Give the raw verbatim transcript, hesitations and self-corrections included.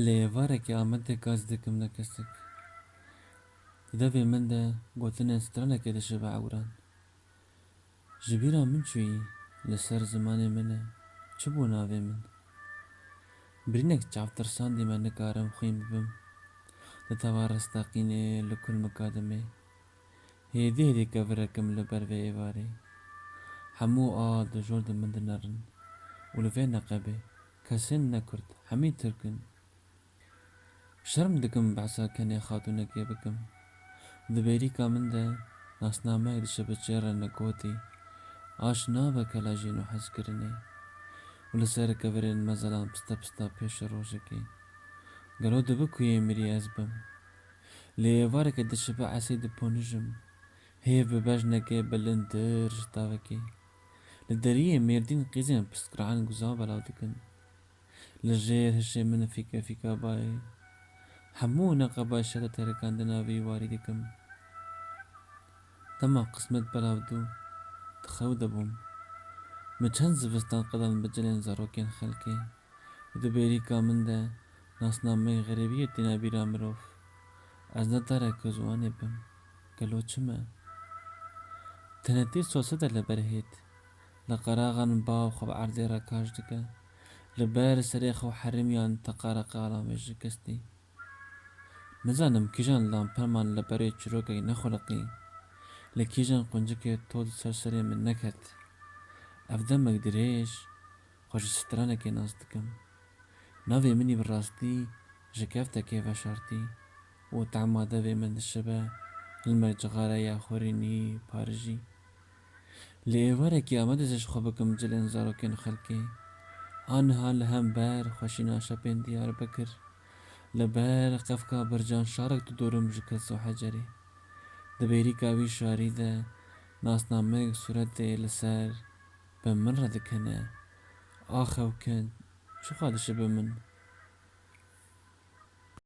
Lê êvarekê Amedê ka ez dikim ne kesik. Di devê min de gotinên stranekê dişibe ewran. Ji bîra min çûyî, li ser zimanê min e, çi bû navê min? Birînek çavtirsandî me, nikarim xwîn bibim. Di teva resteqînê li kulmika dimê. Hêdî hêdî kevirekim li ber vê êvarê. Hemû a dijor di min dinerin û li vê neqebê kesên ne kurd, hemî tirk in. Şerm dikim behsa kenê xatûnekê bikim. Di bêrîka min de nasnameyek dişibe çêre, nikotî, aş nabe kela jîn û hezkirinê. Û li ser kevirên mezelan piste pista pêşerojekê. Gelo dibe ku yê mirî ez bim. Lê êvareke dişibe esê diponijim. Hêv bi bejnekê bilindir ji tavekê. Li deriyê mêrdîn qîzên pistkirehên guza belav dikin. Li jêr hişê min fîke fîka bayê. Hemû neqeba şehda terikandina vî warî dikim. Dema qismet belav dû, di xew de bûm. Min çend zivistan qedand bi cilên zarokên xelkê. Û di bêrîka min de nasnameyê xerîbiyê tîne bîra mirov. Ez ne tareke ziwanê bim. Gelo çi me? Tenetî sosete li ber hêt. Li qeraxan bav xwe bi erdê re kaş dike. Li ber serê xwe herimiyan teqareqe alamê şikestî. Nizanim kîjan lamperman li berê çîrokek nexuliqî. Li kîjan quncikê to di ser serê min neket. Ev demek dirêj, xwe ji stranekê nas dikim. Navê min î bi rastî ji keftekê veşartî û tehma devê min dişibe hilmek cixareya xurînî, parijî. Lê êvarekî Amedê ez ji xwe bikim cilên zarokên xelkê. Aniha li hember xweşîna şepên Diyarbekir, li ber qefka bircan şarek didorim ji kes û hecerê. Di bêrîka vî şarî de nasnameyek sûretê li ser bi min re dikene. Ax ew kin, çixa dişibe min?